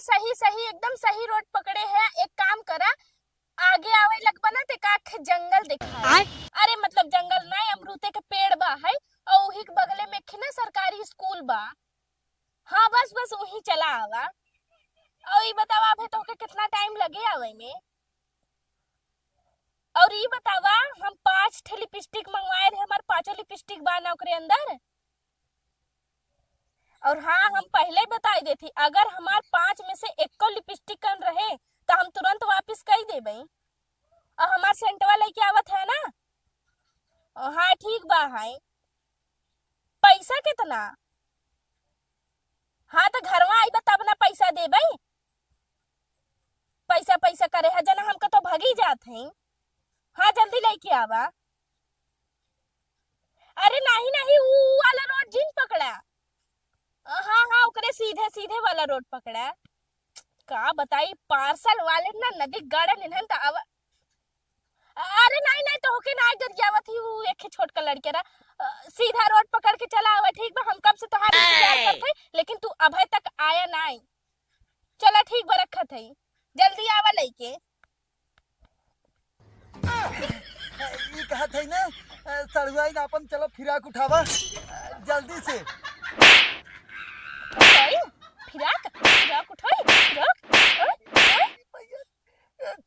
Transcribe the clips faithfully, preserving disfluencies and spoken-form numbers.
सही सही, एकदम सही रोड पकड़े है। एक काम करा, आगे आवे लगबा ना, ते का आखे जंगल देखा है। अरे मतलब जंगल ना, अमरूदे के पेड़ बा है, और उही के बगले में एक ना सरकारी स्कूल बा। हाँ बस बस वहीं चला आवा। और ई बतावा, अबे तोहके कितना टाइम लगे आवे में? और ई बतावा, हम पाँच ठे लिपस्टिक मंगवाए रहे, हमार पाँचों लिपस्टिक बा ना ओकरे अंदर? और हाँ, हम पहले ही बताई देती, अगर हमार पाँच में से एको लिपस्टिक कम रहे, तो हम तुरंत वापस कई देबे। और हमार सेंटवा लेके आवत है ना? हाँ ठीक बा है। पैसा कितना? हाँ तो घरवा आइबा तब ना पैसा देबे। पैसा पैसा करे है जना, हम कतो भगी जात है। हाँ जल्दी लेके आवा। अरे नहीं नहीं, ऊ वाला रोड जिन पकड़ा। हाँ हाँ, ओकरे सीधे सीधे वाला रोड पकड़ा। का बताई, पार्सल वाले ना नदी गाड़न इन्हन त आवा। अरे नहीं नहीं, तोहके ना गरियावत ही, ऊ एक ही छोटका लड़के रहा। अ, सीधा रोड पकड़ के चला आवा, ठीक बा? हम कब से तोहार इंतजार करत हई, लेकिन तू अभे तक आया नहीं। चला ठीक बा, रखत हई, जल्दी आवा लइके। ई कहत है ना, सड़ुआइन आपन चलो फिराक उठावा, जल्दी से। उठाई? फिराक? फिराक उठाई? फिराक? हाँ? हाँ?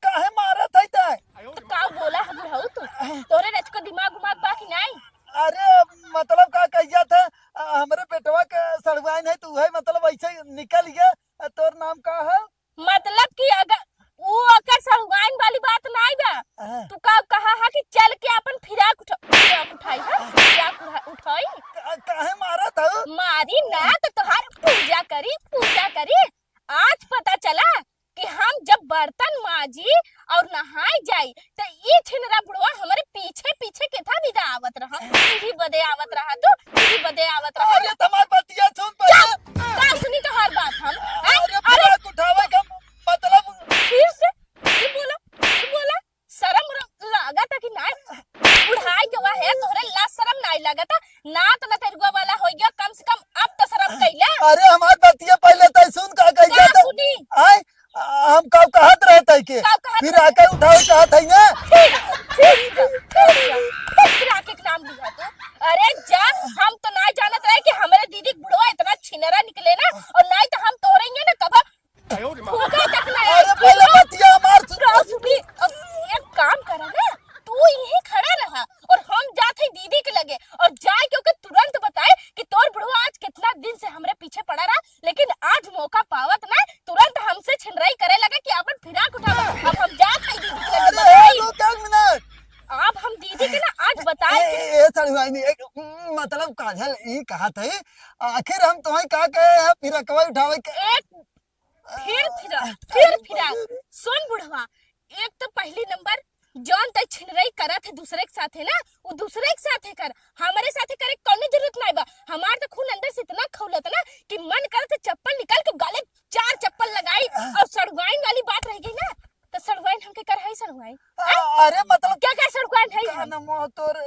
काहे मारत है तै? तो का बोला है बुढ़ऊ तू? तोरे रच को दिमाग उमाग बा कि नहीं? अरे मतलब का कहिया था, हमरे बेटवा के सड़ुआइन है, तू है मतलब ऐसे निकल गया। तोर नाम का है? मतलब कि अगर ऊ ओकर सड़ुआइन वाली बात नाई बा। हाँ। तू का कहा है कि चल के अपन फिराक उठा, फिराक उठाई है, फिराक उठा-, उठाई। का-, काहे मारत हऊ? मारी ना तो तोहार पूजा करी, पूजा करी। आज पता चला कि हम जब बर्तन माजी और नहाए जाई, तो ई छिनरा बुढ़वा हमरे पीछे पीछे केथा बिदा आवत रहा, इही बदे आवत रहा तू, इही बदे आवत रहा। अरे, तमार बतिया सुन पहले। चुप! का सुनी तोहार बात हम? हैं? अरे, अरे! फिराक उठावे का मतलब? फिर से? ई बोला, ई बोला, शरम र-, लागत कि नाय? बुढ़ाई गवा है, तोहरे लाज शरम नाय लागत? नात नतरुआ वाला हो गया, कम से कम अब तो शरम कैला। अरे, हमार बतिया पहले तय सुन, का कह का जाता? सुनी? आय, हम का कहत रहत है के? का कहत फिर रहत? आके उठावे कहत है ना? फिर, फिर, फिर, फिर आके के नाम लिया तू। अरे जा, हम तो ना जानत रहे कि हमरे दीदी के बुढ़वा इतना छिनरा निकले ना, और ना ही तो हम तोरे ही ना कबा फूका तक ना अरे आए। पहले बतिया हमार सुन। का सुनी? अब एक काम करा ना, तू यहीं खड़ा रहा और हम जात है दीदी के लगे और जाए के ओके तुरंत बताए कि तोर बुढ़वा आज कितना दिन से हमरे पीछे पड़ा रहा, लेकिन आज मौका पावत ना, तुरंत हमसे छिनराई करे लगा कि अपन फिराक उठावा। अब हम जात है दीदी के लगे अरे, बताई। रुक एक मिनट। अब हम दीदी के ना आज बताई ए, कि ए, ए, सड़ुआइनी, एक, मतलब काजल, ई कहत है, आखिर हम तुम्हें का कहे हैं, फिरकवा उठावे के? एक फिर फिरा, फिर फिरा। सुन बुढ़वा, एक तो पहली नंबर जौन तै छिनरई करत है दूसरे के साथे ना, वो दूसरे के साथे कर, हमरे साथे करे के कौनो जरूरत नाई बा। हमार तो खून अंदर से इतना खौलत ना कि मन करत है चप्पल निकाल के गाले चार चप्पल लगाई। और सड़ुआइन वाली बात रह गई ना, तो सड़ुआइन हमके कर है सड़ुआइन? आ, अरे मतलब क्या क्या सड़ुआइन है का हम? नाम हो तोर?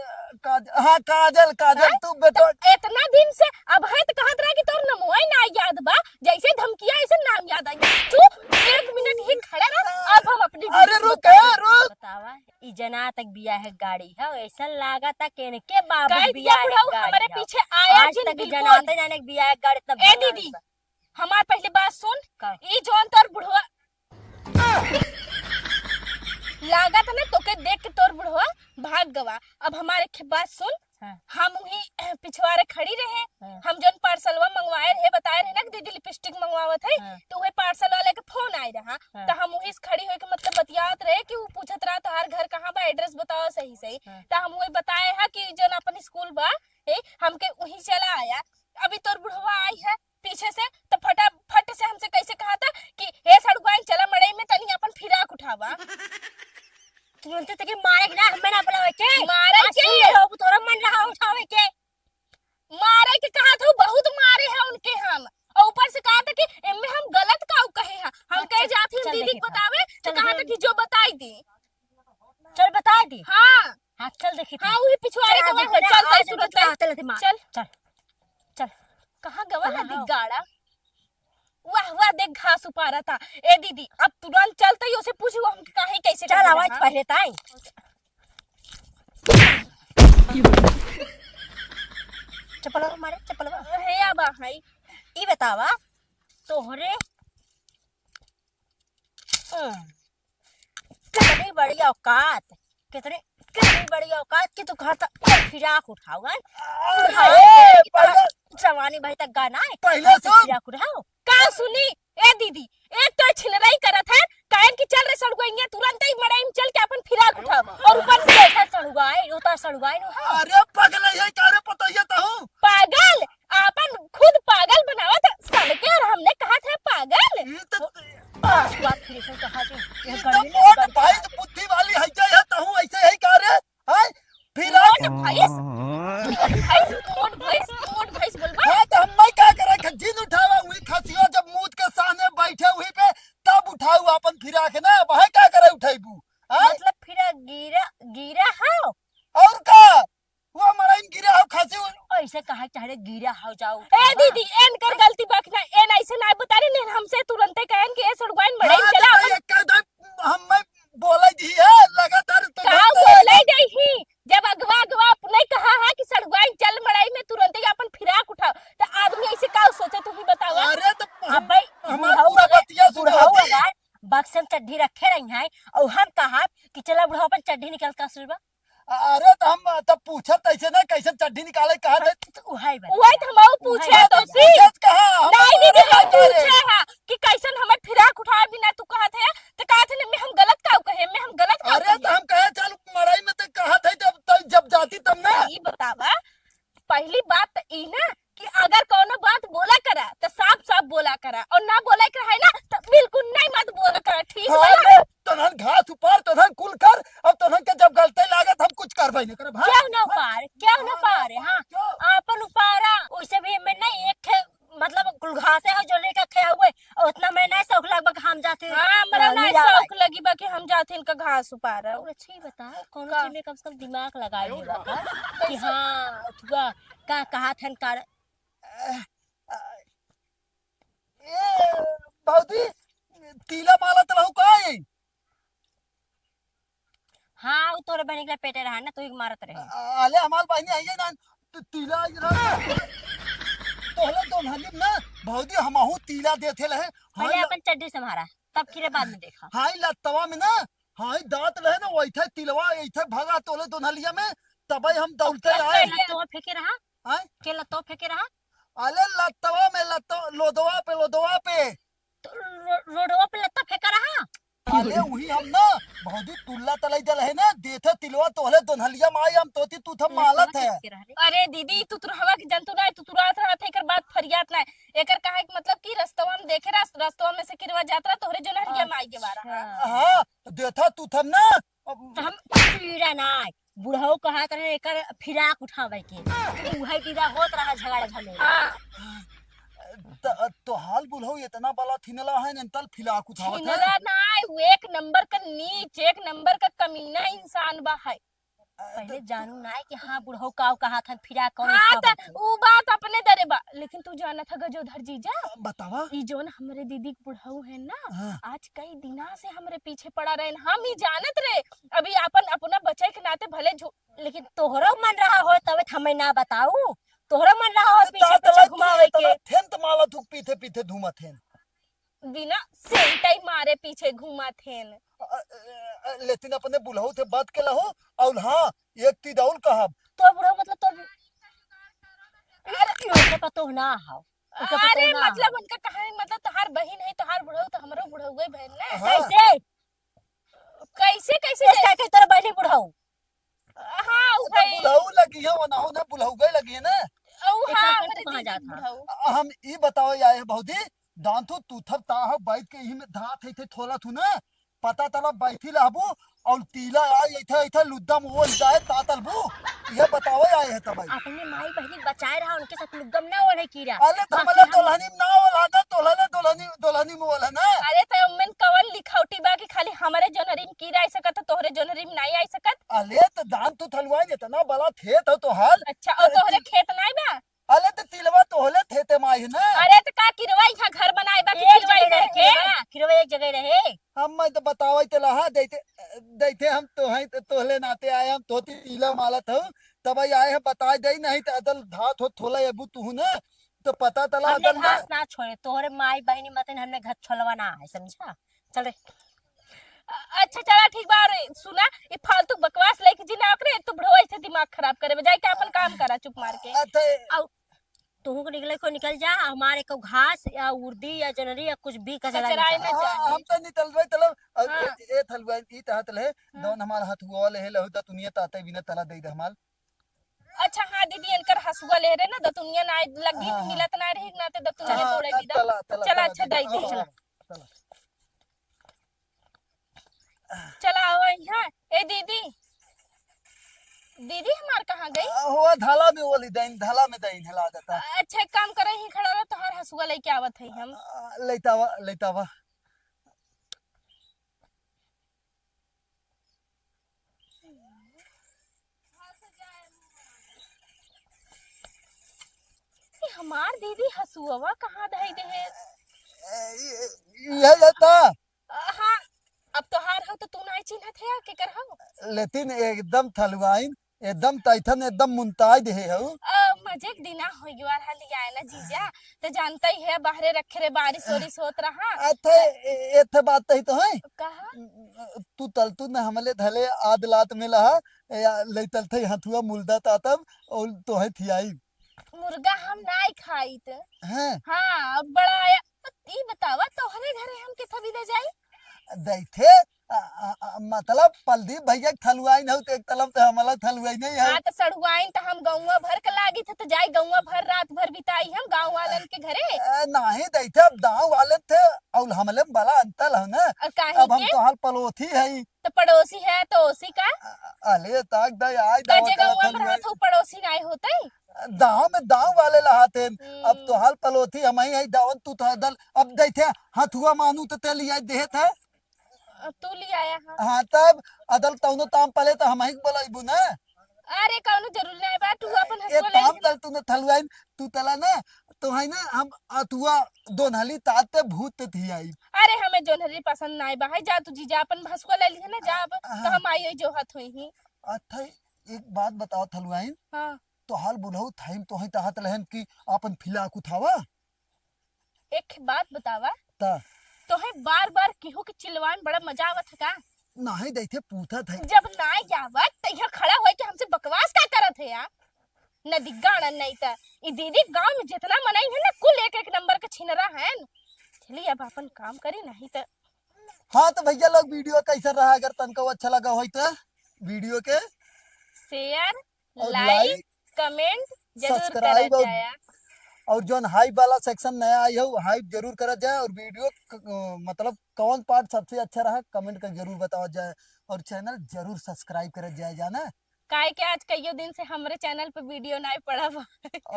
काज-, हाँ काजल, काजल, हैं? तू बेटा। तो इतना दिन से अब है तो कहत रहा कि तोर नमोए ना याद बा, जैसे धमकिया ऐसे नाम याद आ गया। चुप, एक मिनट ही खड़ा रह, अब हम अपनी अरे दीदी रुक, बताई। ए, रुक। बतावा, ई जना तक बिया है गाड़ी है, ऐसा लागा था कि इनके बाबू कह दिया बिया है बुढ़ऊ, गाड़ी हमारे है। पीछे आया आज जिन तक ई बिल्कुल। जनाते जाने के बिया है गाड़ी तब ए दीदी, हमार पहले बात सुन, का? ई जौन तोर बुढ़वा लागत ना तोके देख के तोर बुढ़वा भाग गवा। अब हमार एक बात सुन, हाँ। हम वही पिछवारे खड़ी रहे, हाँ। हम जौन पार्सलवा मंगवाए रहे, बताए रहे ना कि दीदी लिपस्टिक मंगवावत है, हाँ। तो वही पार्सल वाले के फोन आए रहा, हाँ। तो हम वही से खड़ी होके मतलब बतियात रहे कि वो पूछत रहा तोहार घर कहाँ बा, एड्रेस बताओ सही सही। हाँ। तो हम वही बताए है कि जौन अपन स्कूल बा, ए, हमके वही चला आया। अभी तोर बुढ़वा आई है, पीछे से तो फटाफट से हमसे कैसे कहा था कि "हे सड़ुआइन, चला मड़ई में तनी अपन फिराक उठावा।" तुरंते तके मारे के ना, हमें ना बुलावे के। मारे आज के? सुन ले हो, तोरा मन रहा उठावे के। मारे के कहा था, बहुत मारे हैं उनके हम। और ऊपर से कहा था कि एमे हम गलत का कहे हैं। हम हाँ, कहे चल, जात ही चल दीदी देखी को था। बतावे, तो चल कहा था देखी। कि जो बताई दी। चल बताई दी। हाँ। हाँ, चल देखी हाँ, था। वही पिछवाड़े चल, का आज वहाँ देखी चल, ना, चल, आज तुरंत देखी चल। ना, चल, चल। चल। कहाँ गवा कहाँ नदी हो? गाड़ा? वाह, देख घास उपारा था। ए दीदी, अब तुरंत चलते ही उसे पूछू हम काहे कैसे चल, कर आवाज रहा? पहले ताई। चप्पलवा मारे, चप्पलवा। हे आबा, हाय। ई बतावा, तोहरे, हम्म, कितनी बड़ी औकात, कितनी, कितनी बड़ी औकात कि तू कहत फिराक उठाओ, हैं? अरे, बुढ़ाओ, पहले जवानी भाई तक गाना है, पहले तू सुन। फिराक उठाओ। का सुनी? ए दीदी, एक तो छिनराई करत है, काहे कि चल रे सड़ुआइया, तुरंत ही मड़ई में चल के अपन फिराक उठाओ, और ऊपर से ऐसा सड़ुआई, होता सड़ुआई नु। अरे पगला, ये का रे पतोहिया तहू? पागल, आपन खुद पागल बनावत है सबके, और हमने कहा था पागल। ये तो बात फिर से कहा थे, ये ये तो गली में मोट गली भाई है। तो बुद्धि वाली है, ये है तहू ऐसे है का रे? हैं? फिर मोट भैंस, मोट भैंस, मोट भैंस, मोट भैंस बोलबा। हाँ, तो हम मैं का करे? जिन उठावा हुई खसियो जब मूत के सामने बैठे हुई पे, तब उठाऊ अपन फिराक ना, वह का करे उठाईबू? हैं? मतलब फिरा गिरा, गिरा हो? और का? वो मड़ई में गिरा हो खसी हो। ऐसे कहा चाहे गिरा हो जाओ। ए दीदी, एन कर गलती बा कि ना, एन ऐसे ना बता रही, नहीं हमसे तुरंते कहन कि ए सड़ुआइन मड़ई में हाँ, चला तो अपन। एक कह दे, हम मैं बोले दी है, लगातार तो का नहीं बोले दे ही? जब अगवा, अगवा अपने कहा है कि सड़ुआइन चल मड़ई में तुरंते ही अपन फिराक उठाओ, तो आदमी ऐसे का सोचे, तू ही बतावा। अरे तो हम, अब भाई, हमार बुढ़ऊ पूरा अगर, बतिया सुन बुढ़ऊ होती। अगर बक्से में चड्ढी रखे रही है और हम कहा कि चला बुढ़ऊ अपन चड्ढी निकाल का सुरबा। अरे तो हम तब पूछत ऐसे ना, कैसे चड्ढी निकाले कहा थे? तो उहाई बता। उहाई तो हम पूछे उहाई तो बता। सी। पूछत कहा? हम नहीं दीदी, हम पूछे हैं कि कैसन हमें फिराक उठाए बिना तू कहत है, तो कहत है, "मैं हम गलत का कहे, मैं हम गलत का अरे कहे?" तो हम कहे, "चल मड़ई में तो कहत है, जब, तब, जब जाती तब ना।" ई बतावा, पहली बात तो ई ना कि अगर कौनो बात बोला करा, तो साफ साफ बोला करा, और ना बोला करा है ना, तो बिल्कुल नहीं मत बोला करा, ठीक हाँ, बा? ले, तोहन घास उपार, तोहन कुल कर, अब तोहन के जब गलते लागत, हम कुछ करबे नहीं करब, हाँ? क्यों ना उपार, क्यों ना हाँ, उपार, हाँ? क्यों? आपन उपारा, वैसे भी मैं नहीं एक खे-, मतलब कुल घासे हो जो लेकर खे हुए, और उतना मैं नहीं शौक लगभग हम जाते हाँ, हमरा अ, नहीं नीरा शौक बाई। लगी बा कि हम जाते इनका घास उपारा। और अच्छी बता, कौन का? चीज में कम से कम दिमाग लगाई लेवा का? कि कैसे? हाँ, अथुआ, का कहा थन कार-, अ, अ, ए, भौजी, तीला माला त रहू का ई? हाँ, उ तोरे बहिनी के लपेटे रहा ना, तू ही मारत रहे। अ, अले हमार बहिनी है ये ना, तू तीला आई रहा। तोहले दोनहली में ना, भौजी, हमहू तीला देथे रहे। हाँ, पहले ल- अपन चड्ढी संभारा, तब किरे बाद में देखा। हाँ, ई लत्तवा में ना, हाँ, ई दांत रहे ना, वही थे तिलवा, यही थे भगा तोहले दोनहलिया में, तबे हम दौड़ते अब आए। केला तो फेंके रहा? आए? केला तो फेंके रहा? अले लत्तवा में, लत्तवा, लोदवा पे, लोदवा पे। तो रो-, रोडवा पे लत्ता फेंका रहा? अले उही हम ना, भौजी तुल्ला तलाई दल है ना, देथे तिलवा तोहले दोनहलिया में आई हम तोती तू थम मालत है। फेंके रहा रे। अरे दीदी, तू तुरहवा के जंतु ना है, तू तुरात रहा था, एकर बात फरियात ना है। एकर कहे के मतलब कि रस्तवा में देखे रहा, रस्तवा में से किरवा जात रहा, तोहरे जोनहलिया में आई के बारा। अच्छा। हाँ, देथा तू थम ना। अब तो हम पीड़ा ना है। बुढ़ऊ कहत रहे एकर फिराक उठावे के। तो उहे पीड़ा होत रहा झगड़ा झमेला। हाँ। त-, तोहाल बुढ़ऊ इतना बड़ा थिनला है, इनतल फिराक उठावत है। थिनला ना है, वो एक नंबर का नीच, एक नंबर का कमीना इंसान बा है। अ, पहले त-, जानू ना है कि हाँ बुढ़ऊ काव कहत हन, फिराक कौन हाँ, उठावत त है? उ बात अपने दरे बा, लेकिन तू जानत है गजोधर जीजा? बतावा। ई जोन हमरे दीदी के बुढ़ऊ है ना, हाँ। आज कई दिना से हमरे पीछे पड़ा रहे, हम ही जानत रहे। अभी आपन, अपना बचे के नाते भले झू- लेकिन तोहरो मन रहा हो तबे त हमें ना बताऊ, तोहरो मन रहा हो त पीछे तात पीछे लग घुमावे के। तना थेन त माला थुक पीछे पीछे घूमत हेन। बिना सेंटई मारे पीछे घूमत हेन। अ, अ, अ, लेकिन अपने बुढ़ऊ से बात के लहो, और हाँ, एक चीज और कहब। तोर बुढ़ऊ मतलब तोर, अरे, उनके पतोह ना हो, उनके पतोह अरे, ना मतलब हो। उनका कहानी, मतलब तोहार बहिन है, तोहार बुढ़ऊ तो हमरो बुढ़ऊ है बहन ना। हाँ। कैसे? कैसे, कैसे? कैसे, कैसे तोरा बहिनी बुढ़ऊ? हाँ, उ तो भाई। बुढ़ऊ लगी है, वो ना हो ना, बुढ़ऊ गए लगी है ना। ओ, एकर हाँ, पर हमरे तू कहाँ दीदी जात के ह? बुढ़ऊ। अ, हम ई बताओ या है भौजी, दांतू तू थब ता हो बैठ के इही में धात है थे थोला थू ना, पता तला बैठी रहबू और तीला आई ऐथे, ऐथे लुद्दम ओल जाए तातलबू, ये बताओ या है तब। अपने माई बहिनी बचाए रहा, उनके साथ लुद्दम ना ओढ़े कीरा। अरे तो बाकी हमले हम दुल्हनी में ना ओला ना, दुल्हने, दुल्हनी, दुल्हनी में ओला ना। अरे तो उनमें कवन लिखौटी बा कि खाली हमरे जोनहरी में कीरा आई सकत, तोहरे जोनहरी में नहीं आई सकत? अले त दांतू थलुआइन इतना बड़ा खेत हो तोहार। अच्छा, और तोहरे खेत नाई बा? अले त तिलवा तोहले खेते माई है ना। अरे त का किरवा इहाँ घर बनाए बा कि ए, किरवा किरवा एक जगह रहे। हम मैं तो बतावै तो लहा, दैते, दैते हम तो हैं, तो तोहले नाते आए, हम तोती लीला मालत हूँ, तब आई आए हैं, बताए दे, नहीं तो अदल धात हो थोला एबू तू ना, तो पता तला हमने अदल ना। घास ना छोड़े, तोहरे माई बहनी मतन हमने घर छोलवा ना है, समझा? चल रे। अ-, अच्छा, चला, ठीक बा। और सुना, ये फालतू बकवास लेके जी ना ओकरे, तू बुढ़वा ऐसे दिमाग खराब करे, जाए के अपन काम करा चुप मार के। अच्छा। आउ, तुहू के निकले को निकल जा, हमारे को घास या उर्दी या जनरी या कुछ भी कचरा कचरा नहीं ना चाहिए। हाँ, हम तो निकल रहे, चलो। अब हाँ। ए, ए थलुआ, ई तहा तले, हाँ। दौन हमार हाथ हुआ ले है, लहू दा दुनिया ताते बिना तला दे दे हमार। अच्छा, हाँ दीदी, इनकर हसुआ ले रहे ना, दतुनिया ना लगी, हाँ, हाँ। मिलत ना रही, ना तो दतुनिया हाँ, तोड़े हाँ, दी दा। तला, तला, चला, तला, अच्छा, दे दे, हाँ, चला। हाँ, तला। चला, आओ यहाँ। ए दीदी, दीदी हमार कहाँ गई? आ, हुआ धाला में, वो ली दाइन, धाला में दाइन हिला देता। अच्छा, एक काम करे, यहीं खड़ा रहो, तोहार हसुआ लेके आवत है हम। आ, लेतावा, लेतावा। ई हमार दीदी हसुआ कहाँ धई दे है? ए, ये, ये लेता। अ, हाँ, अब तोहार हो तो तू नाई चिन्हत है, केकर हो? लेकिन एकदम थलुआइन, एकदम तैथन, एकदम मुनताई देहे हऊ। अ, मजे के दिना हो गया रहा लिया है ना जीजा, तो जानता ही है बाहरे रखे रे बारिश ओरिश होत रहा। अथे, ए-, एथे बात तही तो है। कहा? तू तलतू न हमले धले आद लात में लहा, या ले तलथे हथुआ मुलदा तातब, और तो है थियाई। मुर्गा हम नाई खाइत। हैं? हाँ, अब बड़ा आया। ई बतावा, तोहरे घरे हम किथा बिदा जाई? दैथे, आ, आ, आ, मतलब, पलदीप भैया के थलुआइन हऊ, तो एक तलब तो हमला थलुआइन ही हऊ। हाँ, तो सड़ुआइन तो हम गौवा भर के लागी थे, तो जाई गौवा भर, रात भर बिताई हम गाँव वालन के घरे। ए, नाही दैथे, अब गाँव वाले थे, और हमले में बड़ा अंतर है ना। और काहे अब हम के? तोहार पलोथी है। तो पड़ोसी है, तो ओसी का? अ-, अले, ताक दा, आय दावा गजे कला गौवा में थलुआइन। रहत हो, पड़ोसी नाई होते? गाँव में गाँव वाले लहाते। अब हम्म। तोहार पलोथी हम ही, ही दावन तू तो दल। अब दैथे हथुआ मानू तो ते लिया देत है। अब तू ले आया है। हाँ, तब अदल तौनो ताम पले तो हम ही बोलाइबू ना। अरे, कौनो जरूरी नहीं बा, तू अपन ए, हसुआ ले ताम ले। तल तू न थलुआइन, तू तला ना, तो है ना, हम अथुआ दोनहली ताते भूत ते थी आई। अरे, हमें जोनहरी पसंद नहीं बा, है जा तू जीजा अपन हसुआ ले ली है ना, जा अब, तो हाँ। हम आई जो हाथ हुई ही। अच्छा, एक बात बताओ थलुआइन। हाँ। तोहार बुढ़ऊ थाइन तोहई तहत लहन कि आपन फिलाक उठावा? एक बात बतावा। ता। तोहे बार-बार केहू के चिल्लावे में बड़ा मजा आवत है का? नाही दैथे पूछत है। जब ना आवत त यहाँ खड़ा होए के हमसे बकवास का करत है यार? न दिग्गाड़न नहीं त। ई दीदी गांव में जितना मनई है ना, कुल एक एक नंबर के छिनरा हैं। चली अब अपन काम करी नहीं त। हाँ तो भैया लोग, video कैसा रहा? अगर तनको अच्छा लगा होई तो video के share, और like, like, comment जरूर subscribe करा और, जाया। और जौन hype वाला section नया आई हो, hype जरूर करा जाए। और video क-, अ, मतलब कौन part सबसे अच्छा रहा, comment कर जरूर बतावा जाए। और channel जरूर subscribe करा जाए जाना। काहे के आज कईयो दिन से हमरे channel पे video नाय पड़ा बा।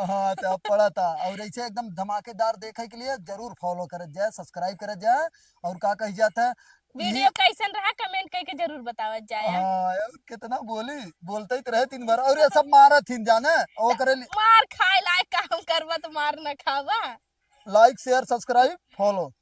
हाँ, तो अब पड़ा था। और ऐसे एकदम धमाकेदार देखे के लिए जरूर follow करत जाए, subscribe करत जाए। और का कही जाता है, video ई कैसन रहा, comment करके जरूर बतावत जाए। हाँ, और कितना बोली, बोलते ही तो रहे दिन भर। और ये सब मारत हिन जाने, ओकरे लिए मार खाए लायक काम करबा तो मार न खावा। Like, share, subscribe, follow।